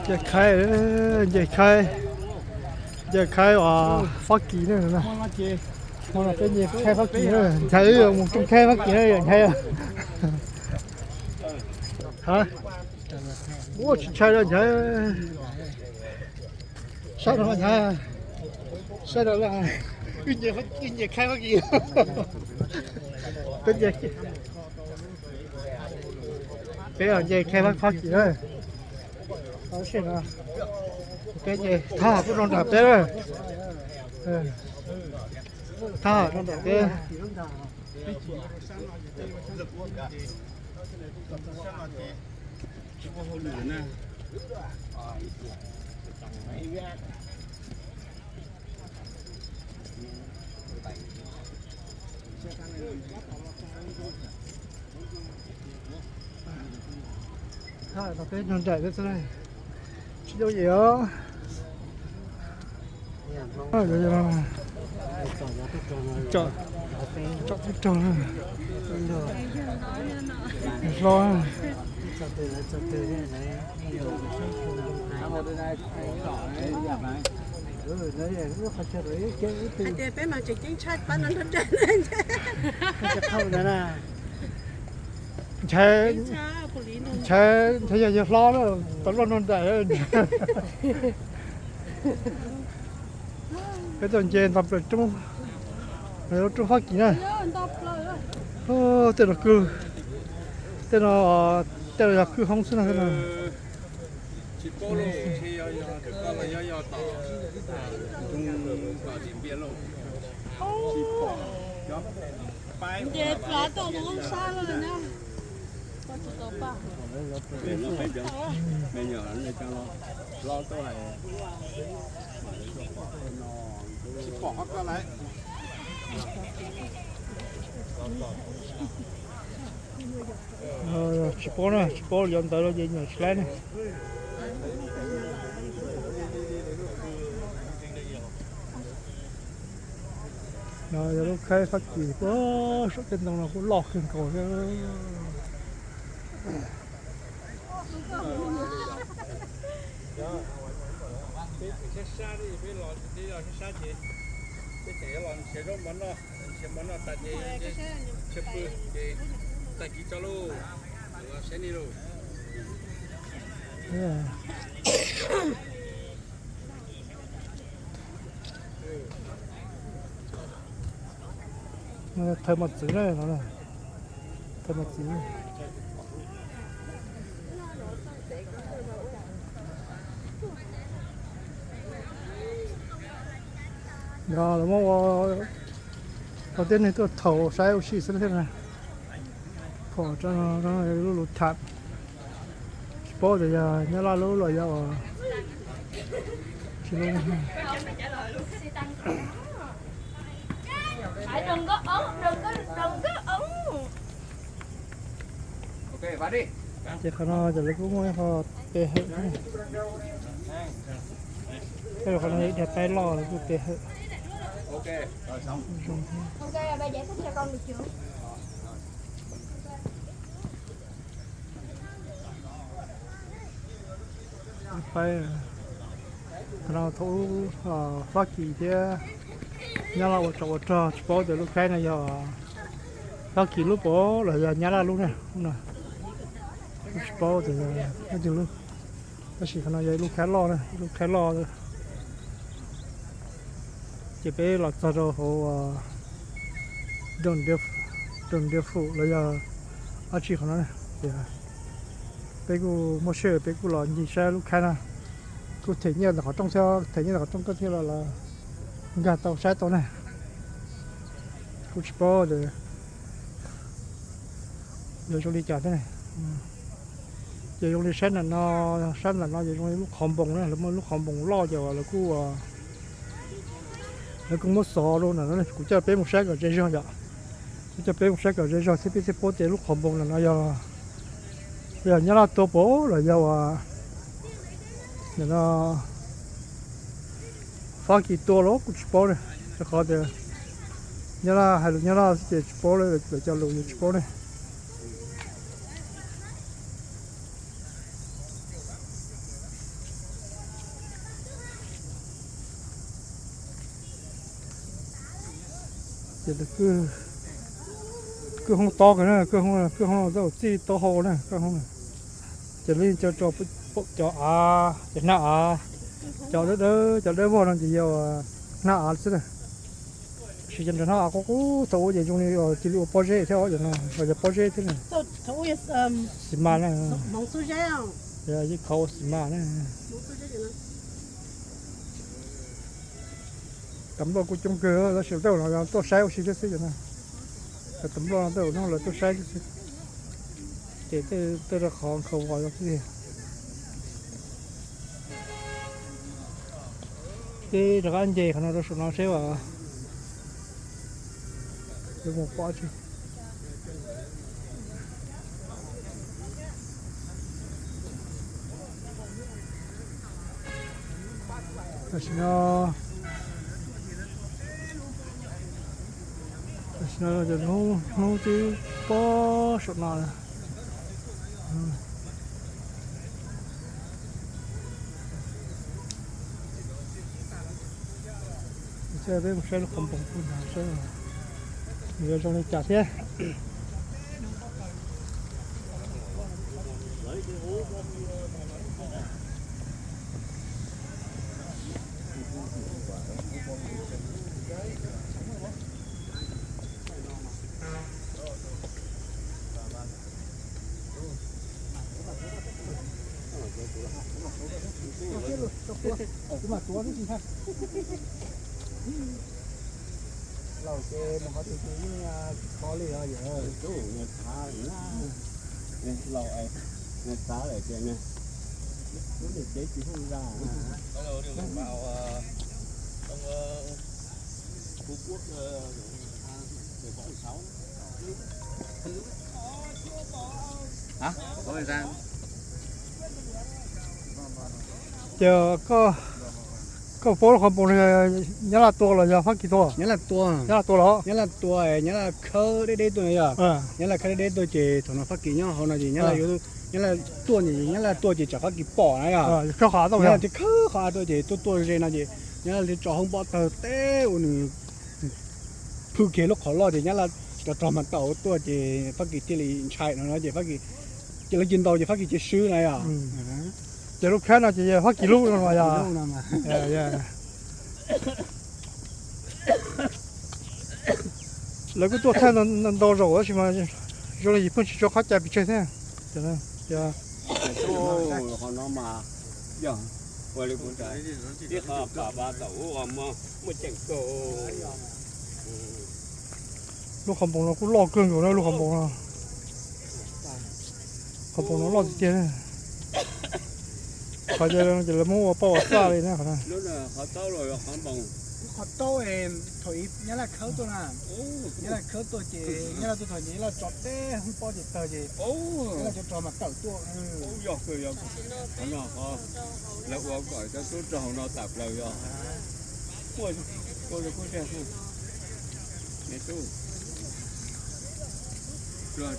Nce khaib, nce khaib, nce khaib uas Fab Kis na. Hmo no peb nce khaib Fab Kis na, Nchaiv mus rooj khaib Fab Kis na Nchaiv. Ua tsis ntshai li Nchaiv. Saib no Nchaiv, saib no, wb nce khaib Fab Kis. Peb nce, peb nce khaib Fab Kis na. Peb nce, thab kuj nyob nram peb, thab nyob nram peb. Thab no peb nyob nram peb xwb, tsis yooj yim os. Tsom teb raug hlo. Hais tias peb mas tseem ceeb tshaj pab no nrog nrog. Ntshe, ntshe, ntshe yog yawg hlob na, tau luaj nrog nraim. Peb tuaj nce nto plaws roob, lub roob Fab Kis na. Tej no kwj, tej no, tej no yog kwj hoob xwb na. Nce plav tau lub sab lawm na. Tsis paub na, tsis paub yuav ntawd los ces nyuam tsis laib ne. No yog lub khaib Fab Kis, saum tej ntoo no kuj loj kawg nkaus thiab. Peb tseem sab sab, peb los sab sab ces peb tseem yuav los nrhiav zaub mov noj, nrhiav mov noj tas ces nrhiav pw ces tag kis tso lauj, saib nej lauj. Thawj mos txwv na, thawj mos txwv. Yog lawv muab ua tau tej neeg tuaj thaum saib ua si xwb thiab na. Phom lub lus tham, tsis paub tias yog Nyab Laj lub los yog tsis lub. Ces qhov no ces lawv kuj muaj ib qho pe hawm thiab. Tej qhov no yog ib daim paib loj lawv kuj pe hawm. Paib, qhov no thaum ub Fab Kis thiab Nyab Laj ua tsov ua rog, tsis paub tias lub khaib no yog Fab Kis lub puas los yog Nyab Laj lub na. Tsis paub tias yog leej twg lub, tab sis qhov no yog ib lub khaib loj na, ib lub khaib loj. Ces peb los txog rau hauv Doos Diav Fum los yog dab tsi qhov no, ces peb kuj muaj sij hawm peb kuj los ncig saib lub khaib no. Kuj them nyiaj ntawm qhov rooj thiab, them nyiaj ntawm qhov rooj koj thiaj los nkag tau saib tau na. Kuj tsis paub tias yuav zoo li cas thiab. Ces zoo li saib ntawm no, saib ntawm no ces zoo li lub qhov npoos na, lawv muaj lub qhov npoos loj ces lawv kuj, lawv kuj muab xov rau ntawm no, kuv coj peb mus saib kom ze zog yom. Kuv coj peb mus saib kom ze zog thiab peb thiaj paub tias lub qhov npoos ntawm no yog, yog Nyab Laj tua puas los yog uas ntawm no Fab Kis tua los kuj tsis paub ne, rau qhov tias Nyab Laj hais lus Nyab Laj xwb ces tsis paub, lawv cov lus yus tsis paub ne. Ces kwj hoob tob kawg na, kwj hoob, kwj hoob no tab tom txij taub hau na, kwj hoob na. Ces lawv yeej cov, cov av, cov hnab av, cov dawb dawb, cov dawb vog no ces yog hnab av xwb na. Tab sis cov nram hnab av qub qub thaum ub ces zoo li cia li ua pob zeb thiab os, cov no los yog pob zeb thiab na. Xi mas na, yeej kho ua xi mas na. Tam nploj kuj coob kawg tab sis tej zaum no tuaj saib ua si thiab xwb no. Tam nploj no tej zaum no lawv tuaj saib thiab xwb. Ces tej rau qhov nkhaus vos zog xwb tiag. Peb rov qab nce qhov no rau saum no seb as. Yuav mus pom tsis. Tam sim no, tam sim no cov hnub twb pob saum no lawm. Peb mus saib lub qhov npoos pub nrad saib nws yuav zoo li cas thiab. Laus ces mus qhov twg ces yeej tsis kho li os yawm. Tub, nws txhav lawm na, laus, nws txhav lawm ces nws lub niag cev tsis hooj zaj. Ces koj, koj paub lub qhov npoos no Nyab Laj tua los yog Fab Kis tua? Nyab Laj tua. Nyab Laj tua los? Nyab Laj tua, Nyab Laj khawb deb deb tuaj na yog. Nyab Laj khawb deb deb tuaj ces thaum no Fab Kis nyob hauv no ces Nyab Laj tuaj, Nyab Laj tuaj ces tsam Fab Kis pom na yog. Nyab Laj thiaj khawb qhov av tuaj ces tuaj tuaj ze no ces Nyab Laj thiaj tso hoob pob tawg teb ua nws phwj kiag lub qhov loj ces Nyab Laj rov rog mas taum tuaj ces Fab Kis thiaj li ntshai no no ces Fab Kis, ces lawv cia ntaus ces Fab Kis cia swb na yog. Ces lub khab no ces yog Fab Kis lub no yog. Lawv kuj tuaj thaij ntau zaus tab sis mas zoo li yus pheej tsis tso qhov cai pes tsawg thiab. Lub qhov npoos no kuj loj kawg nkaus na lub qhov npoos no. Qhov npoos no loj tiag tiag. Qhov ces lawv muab ua pauj ua xaj li na qhov no. Qhov taub, Nyab Laj khawb tuaj na, Nyab Laj khawb tuaj ces Nyab Laj tuaj thaum ces Nyab Laj tso teb hoob pob ces tawg ces Nyab Laj cov rog mas tawm tuaj. Qhov no lawv ua kom cov tub rog hauv no tawm plaws yog. Tub,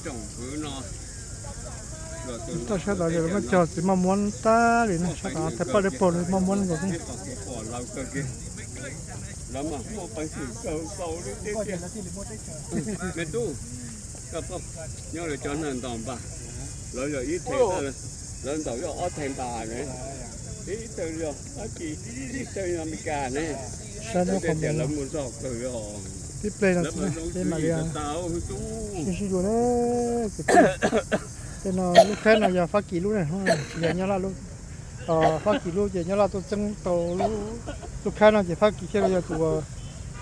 tsoom kwv no, toj sab tod ces lawv muab cog txiv maj muab tag li na, sab tod thaj paj dej paug lawv maj muab nkaus xwb. Me tub, nyob lawv cov neeg ntaus npag, lawv yog ib teg, lawv ntaus yog ob teg npag ne, ib teg yog Fab Kis, ib teg yog Amelikas ne. Saib tias lawv mus zog kawg, tib ple no xwb na, peb mam li sib sib yuav na. Tej no lub khab no yog Fab Kis lub na, tsis yog Nyab Laj lub. Fab Kis lub ces Nyab Laj tuaj txeeb tau lub khab no ces Fab Kis thiaj li yog tus uas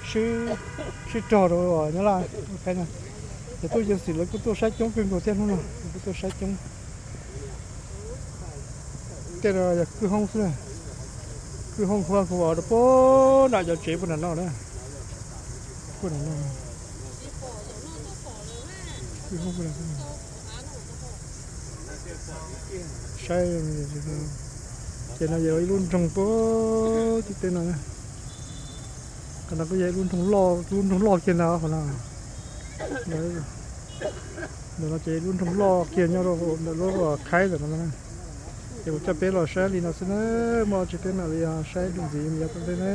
swb rog rau Nyab Laj lub khab no. Ces tuaj yeej xwm lawv kuj tuaj saib coob kawg nkaus thiab hnub no, kuj tuaj saib coob. Tej no yog kwj hoob xwb na, kwj hoob kuj kuj rau puag nram cov tsev puag nram no na, puag nram no. Kwj hoob puag nram no. Saib, ces no yog ib lub nroog puag tim tej no. Qhov no kuj yog ib lub nroog loj, lub nroog loj kiag ntag qhov no. Ntawm no ces lub nroog loj kiag nyob rau ntawm lub khaib ntawm no. Ces kuv coj peb los saib li no xwb na, muaj tsis peb mam li saib dua ntxiv mus yav tom ntej ne.